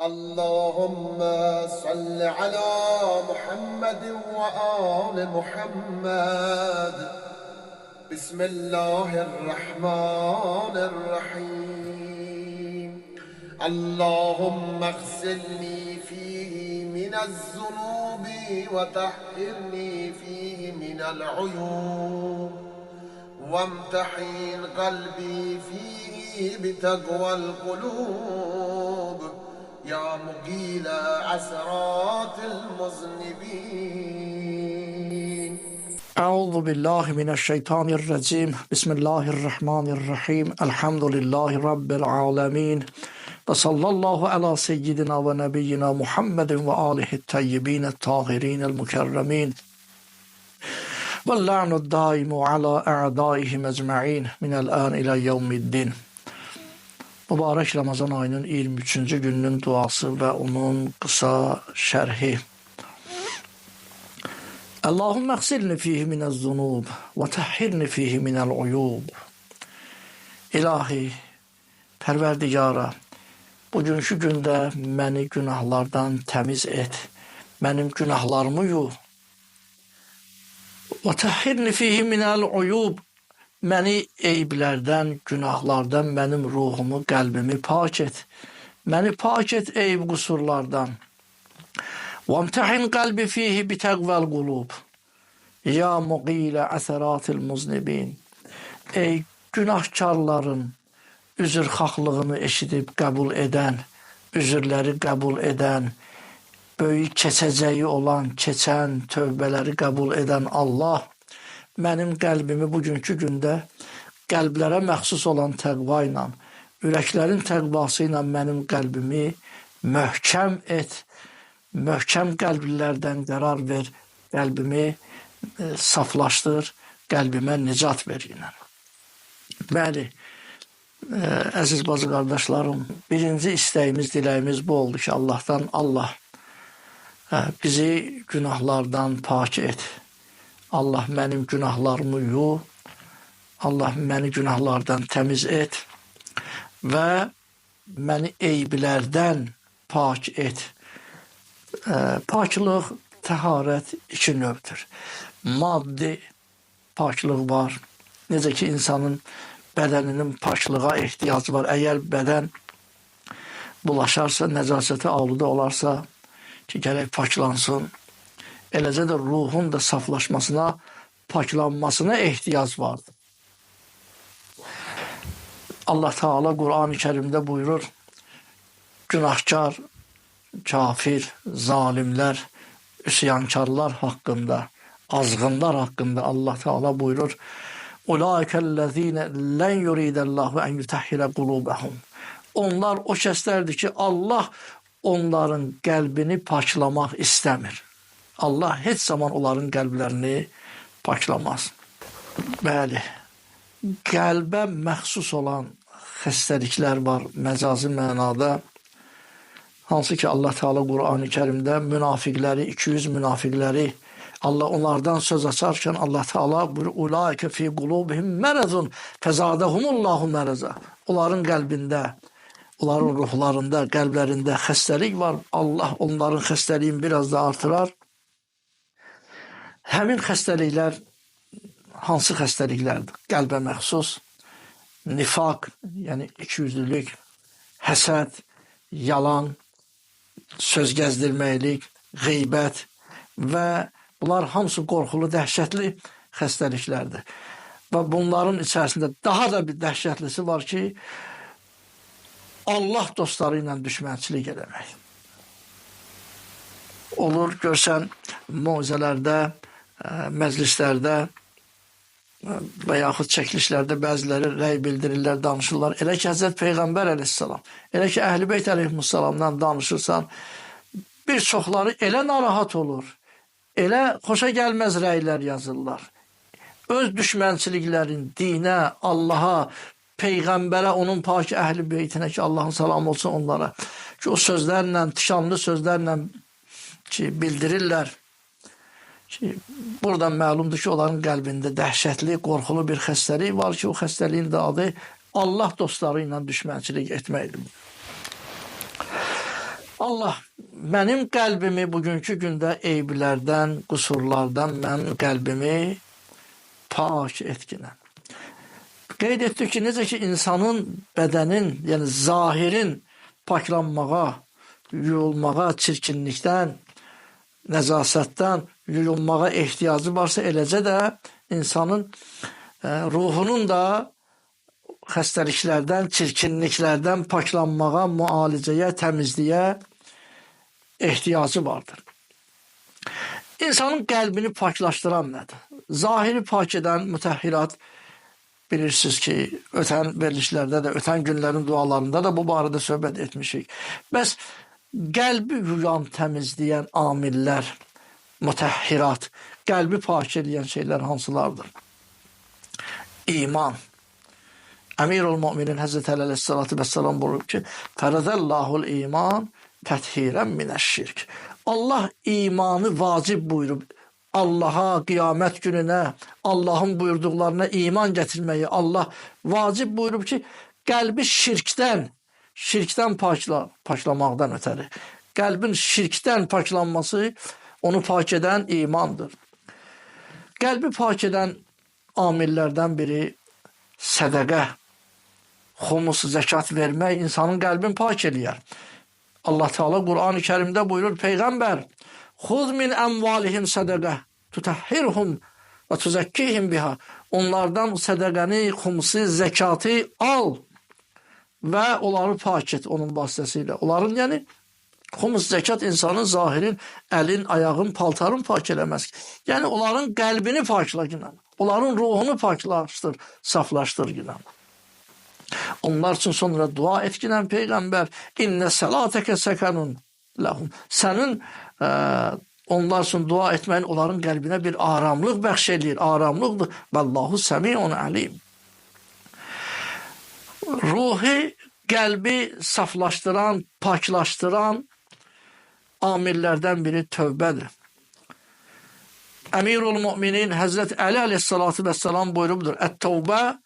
اللهم صل على محمد وآل محمد. بسم الله الرحمن الرحيم. اللهم اغسلني فيه من الذنوب وطهرني فيه من العيوب وامتحن قلبي فيه بتقوى القلوب يا مقيل عثرات المذنبين. أعوذ بالله من الشيطان الرجيم. بسم الله الرحمن الرحيم. الحمد لله رب العالمين. وصلى الله على سيدنا ونبينا محمد وآله الطيبين الطاهرين المكرمين. واللعن الدائم على أعدائهم أجمعين من الآن إلى يوم الدين. Mübarək Ramazan ayının 23-cü gününün duası və onun qısa şərhi. Allahümme xsilni fihi minəz-zunub və təhhirni fihi minəl-uyub. İlahi, Pərverdigara, bugünkü gündə məni günahlardan təmiz et, mənim günahlarımı yu. Və təhhirni fihi minəl-uyub. Məni eyiblərdən, günahlardan, mənim ruhumu, qəlbimi pak et. Məni pak et eyib qüsurlardan. وَامْتَحِنْ قَلْبِ فِيهِ بِتَقْوَى الْقُلُوبِ يَا مُقِيلَ عَثَرَاتِ الْمُزْنِبِينَ. Ey günahkarların üzrxahlığını eşidib qəbul edən, üzrləri qəbul edən, böyük keçəcəyi olan, keçən tövbələri qəbul edən Allah, mənim qəlbimi bugünkü gündə qəlblərə məxsus olan təqva ilə, ürəklərin təqvası ilə mənim qəlbimi möhkəm et, möhkəm qəlblilərdən qərar ver, qəlbimi saflaşdır, qəlbimə nicat ver ilə. Bəli, əziz bacı qardaşlarım, birinci istəyimiz, diləyimiz bu oldu ki, Allahdan Allah bizi günahlardan pak et. Allah mənim günahlarımı yu, Allah məni günahlardan təmiz et və məni eyiblərdən pak et. Paklıq, təharət iki növdür. Maddi paklıq var. Necə ki, insanın bədəninin paklığa ehtiyacı var. Əgər bədən bulaşarsa, nəcasətə aludə olarsa ki, gərək paklansın. Eləcə də ruhun da saflaşmasına, paklanmasına ehtiyac vardır. Allah Teala Qur'an-ı Kerimdə buyurur, günahkar, kafir, zalimlər, üsyankarlar haqqında, azğınlar haqqında Allah Teala buyurur, Ulaikellezine len yuridallahu en yutahhira qulubahum. Onlar o kəslərdir ki, Allah onların qəlbini paklamaq istəmir. Allah heç zaman onların qəlblərini paklamaz. Bəli, qəlbə məxsus olan xəstəliklər var məcazi mənada. Hansı ki Allah Teala Qur'an-ı Kerimdə münafiqləri, 200 münafiqləri Allah onlardan söz açarkən Allah Teala buyurur: "Ulaike fi qulubihim merazun fezadehumullahu meraza." Onların qəlbində, onların ruhlarında, qəlblərində xəstəlik var. Allah onların xəstəliyini biraz da artırar. Həmin xəstəliklər hansı xəstəliklərdir? Qəlbə məxsus nifaq, yəni ikiyüzlülük, həsəd, yalan, söz gəzdirməklik, qeybət və bunlar hamısı qorxulu, dəhşətli xəstəliklərdir. Və bunların içərisində daha da bir dəhşətlisi var ki, Allah dostları ilə düşmənçilik eləmək. Olur, görsən, moizələrdə, məclislərdə və yaxud çəkilişlərdə bəziləri rəy bildirirlər, danışırlar. Elə ki, Həzrət Peyğəmbər əleyhissalam, elə ki, Əhl-i Beyt əleyhissalamdan danışırsan, bir çoxları elə narahat olur, elə xoşa gəlməz rəylər yazırlar. Öz düşmənçiliklərin dinə, Allaha, Peyğəmbərə, onun pak Əhl-i Beytinə ki, Allahın salamı olsun onlara, ki, o sözlərlə, tikanlı sözlərlə ki, bildirirlər ki, buradan məlumdur ki, onların qəlbində dəhşətli, qorxulu bir xəstəlik var ki, o xəstəliyin də adı Allah dostları ilə düşmənçilik etməkdir. Allah mənim qəlbimi bugünkü gündə eyiblərdən, qüsurlardan mənim qəlbimi pak etginən. Qeyd etdik ki, necə ki insanın bədənin, yəni zahirin paklanmağa, yuyulmağa, çirkinlikdən, nəzasətdən yuyulmağa ehtiyacı varsa, eləcə də insanın ruhunun da xəstəliklərdən, çirkinliklərdən paklanmağa, müalicəyə, təmizliyə ehtiyacı vardır. İnsanın qəlbini paklaşdıran nədir? Zahiri pak edən mütəhhirat, bilirsiniz ki, ötən verilişlərdə də, ötən günlərin dualarında da bu barədə söhbət etmişik. Bəs qəlbi yuyan, təmizləyən amillər, mütəhhirat, qəlbi pak eləyən şeylər hansılardır? İman. Əmirul Müminin Həzrəti Əli əleyhissalatu vesselam buyurub ki, Fərəzəllahul iman təthirən minəşşirk. Allah imanı vacib buyurub. Allaha, qiyamət gününə, Allahın buyurduqlarına iman gətirməyi Allah vacib buyurub ki, qəlbi şirkdən paklamaqdan ötəri. Qəlbin şirkdən paklanması onu pak edən imandır. Qəlbi pak edən amillərdən biri sədəqə, xumus, zəkat vermək insanın qəlbini pak eləyər. Allah Teala Qur'an-ı Kərimdə buyurur, Peyğəmbər, Xuz min əmvalihim sədəqə, tutəhhirhum və tüzəkkihim biha. Onlardan sədəqəni, xumsi, zəkatı al və onları pak et onun vasitəsilə. Onların, yəni, xumus, zəkat insanın zahirin, əlin, ayağın, paltarın pak eləməz. Yəni, onların qəlbini pakla günən, onların ruhunu paklaşdır, saflaşdır günən. Onlar üçün sonra dua et günən Peyğəmbər, İnnə səlatəkə səkənun ləhum. Sənin onlar üçün dua etməyin onların qəlbinə bir aramlıq bəxş eləyir. Aramlıqdır. Vəllahu səmiun əlim. Ruhi, qəlbi saflaşdıran, paklaşdıran amillərdən biri tövbədir. Əmirul Müminin Həzrət Əli əleyhissalatu vesselam buyurubdur. Ət-tövbə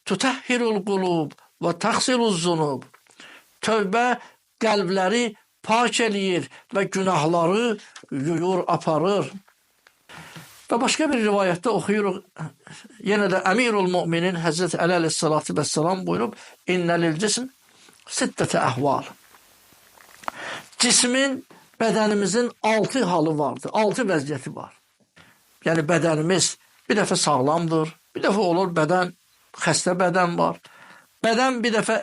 tutəhhirul qulub və təxsiluz zunub. Tövbə qəlbləri pak eləyir və günahları yuyur, aparır. Və başqa bir rivayətdə oxuyuruq, yenə də Əmirul Müminin Həzrət Əli əleyhissalatu vesselam buyurub, İnnə lil cism sittətə əhval. Cismin, bədənimizin 6 halı vardır, 6 vəziyyəti var. Yəni bədənimiz bir dəfə sağlamdır, bir dəfə olur bədən, xəstə bədən var. Bədən bir dəfə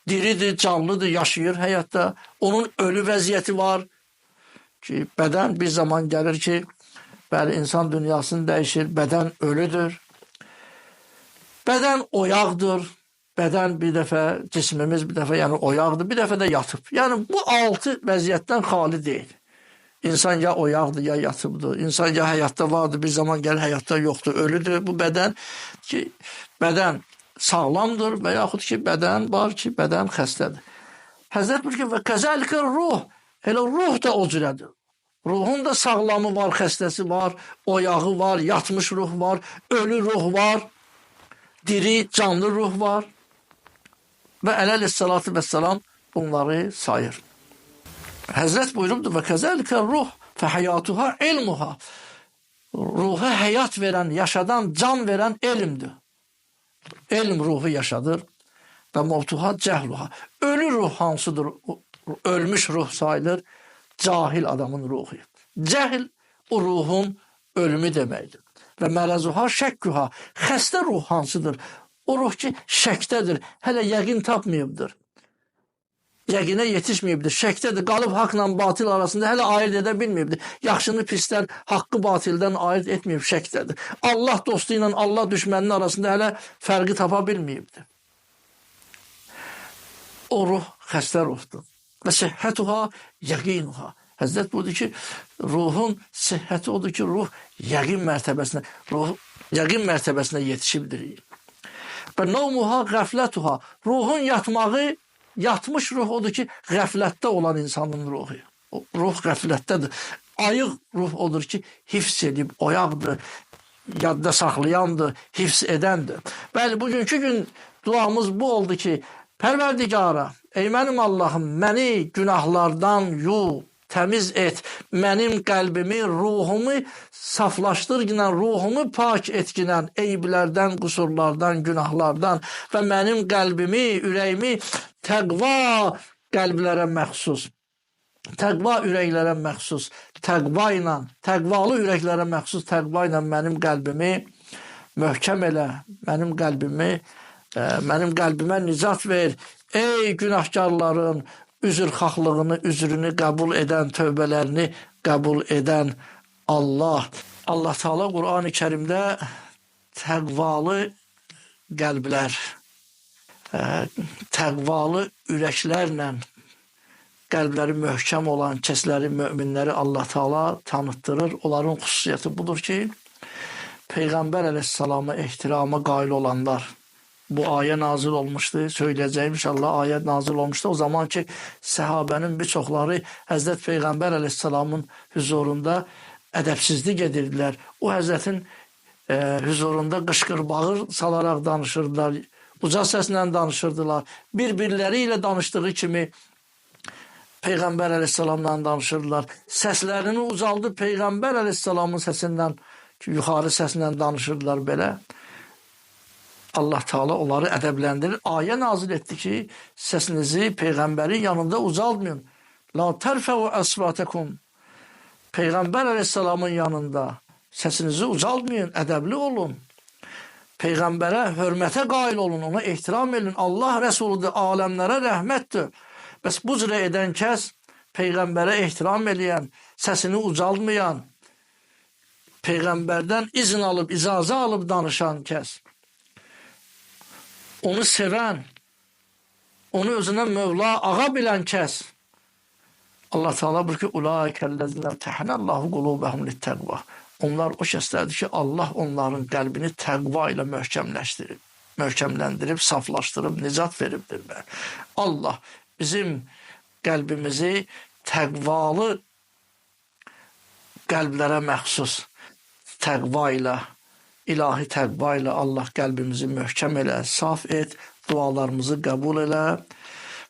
diridir, canlıdır, yaşayır həyatda. Onun ölü vəziyyəti var ki, bədən bir zaman gəlir ki, bəli, insan dünyasını dəyişir, bədən ölüdür. Bədən oyaqdır, bədən bir dəfə, cismimiz bir dəfə yəni oyaqdır, bir dəfə də yatıb. Yəni bu 6 vəziyyətdən xali deyil. İnsan ya oyaqdır, ya yatıbdır. İnsan ya həyatda vardır, bir zaman gəlir həyatda yoxdur, ölüdür. Bu bədən ki, bədən sağlamdır və yaxud ki, bədən var ki, bədən xəstədir. Həzrət buyurur ki, və kəzəlikə ruh, elə ruh da o cürədir. Ruhun da sağlamı var, xəstəsi var, oyağı var, yatmış ruh var, ölü ruh var, diri, canlı ruh var. Və Əli əleyhissalatu vesselam bunları sayır. Həzrət buyurubdur, və kəzəlikə ruh fəhəyatuha ilmuha. Ruha həyat verən, yaşadan, can verən elmdir. Elm ruhu yaşadır və mevtuha cəhluha. Ölü ruh hansıdır? Ölmüş ruh sayılır. Cahil adamın ruhu. Cəhl o ruhun ölümü deməkdir. Və mərəzuha şəkküha. Xəstə ruh hansıdır? O ruh ki şəkdədir. Hələ yəqin tapmayıbdır. Yəqinə yetişməyibdir, şəkdədir, qalıb haqla batil arasında hələ ayırt edə bilməyibdir. Yaxşını pisdən, haqqı batildən ayırt etməyib, şəkdədir. Allah dostu ilə Allah düşməninin arasında hələ fərqi tapa bilməyibdir. O ruh xəstə ruhdur. Və sihhətuha yəqinuha. Həzrət buyurdu ki, ruhun sihhəti odur ki, ruh yəqin mərtəbəsinə, ruh yəqin mərtəbəsinə yetişibdir. Və novmuha qəflətuha. Ruhun yatmağı, yatmış ruh odur ki, qəflətdə olan insanın ruhu. Ruh qəflətdədir. Ayıq ruh odur ki, hifz edib, oyaqdır, yadda saxlayandır, hifz edəndir. Bəli, bugünkü gün duamız bu oldu ki, Pərverdigara, ey mənim Allahım, məni günahlardan yu, təmiz et, mənim qəlbimi, ruhumu saflaşdır ginən, ruhumu pak et ginən, eyiblərdən, qüsurlardan, günahlardan və mənim qəlbimi, ürəyimi təqva qəlblərə məxsus, təqva ürəklərə məxsus, təqva ilə, təqvalı ürəklərə məxsus təqva ilə mənim qəlbimi möhkəm elə, mənim qəlbimi, mənim qəlbimə nicat ver. Ey günahkarların üzrxahlığını, üzrünü qəbul edən, tövbələrini qəbul edən Allah. Allah Teala Qur'an-ı Kerimdə təqvalı qəlblər, təqvalı ürəklərlə qəlbləri möhkəm olan kəsləri, möminləri Allah Teala tanıtdırır. Onların xüsusiyyəti budur ki, Peyğəmbər əleyhissalama ehtirama qail olanlar. Bu ayə nazil olmuşdu. Söyləyəcəyim inşallah ayə nazil olmuşdu. O zaman ki, səhabənin bir çoxları Həzrət Peyğəmbər əleyhissalamın hüzurunda ədəbsizlik edirdilər. O Həzrətin hüzurunda qışqır bağır salaraq danışırdılar. Uca səslə danışırdılar. Bir-birləri ilə danışdığı kimi Peyğəmbər əleyhissalamla danışırdılar. Səslərini ucaldıb Peyğəmbər əleyhissalamın səsindən, yuxarı səslə danışırdılar belə. Allah Teala onları ədəbləndirir. Ayə nazil etdi ki, səsinizi Peyğəmbərin yanında ucaltmayın. La tərfəu əsvatəkum. Peyğəmbər əleyhissalamın yanında səsinizi ucaltmayın, ədəbli olun. Peyğəmbərə hörmətə qail olun, ona ehtiram edin. Allah Rəsuludur, aləmlərə rəhmətdir. Bəs bu cürə edən kəs, Peyğəmbərə ehtiram eləyən, səsini ucaltmayan, Peyğəmbərdən izin alıb, icazə alıb danışan kəs, onu sevən, onu özünə Mövla, ağa bilən kəs, Allah Teala buyurur ki, Ulaikəl-ləzinə təhnəllahu qulubəhum lit-təqva. Onlar o kəslərdir ki, Allah onların qəlbini təqva ilə möhkəmləşdirib, möhkəmləndirib, saflaşdırıb, nicat veribdir. Allah bizim qəlbimizi təqvalı qəlblərə məxsus təqva ilə, ilahi təqva ilə Allah qəlbimizi möhkəm elə, saf et, dualarımızı qəbul elə.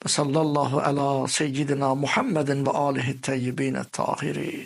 Və sallallahu əla seyyidina Muhammedin və alihi təyyibinə tahirin.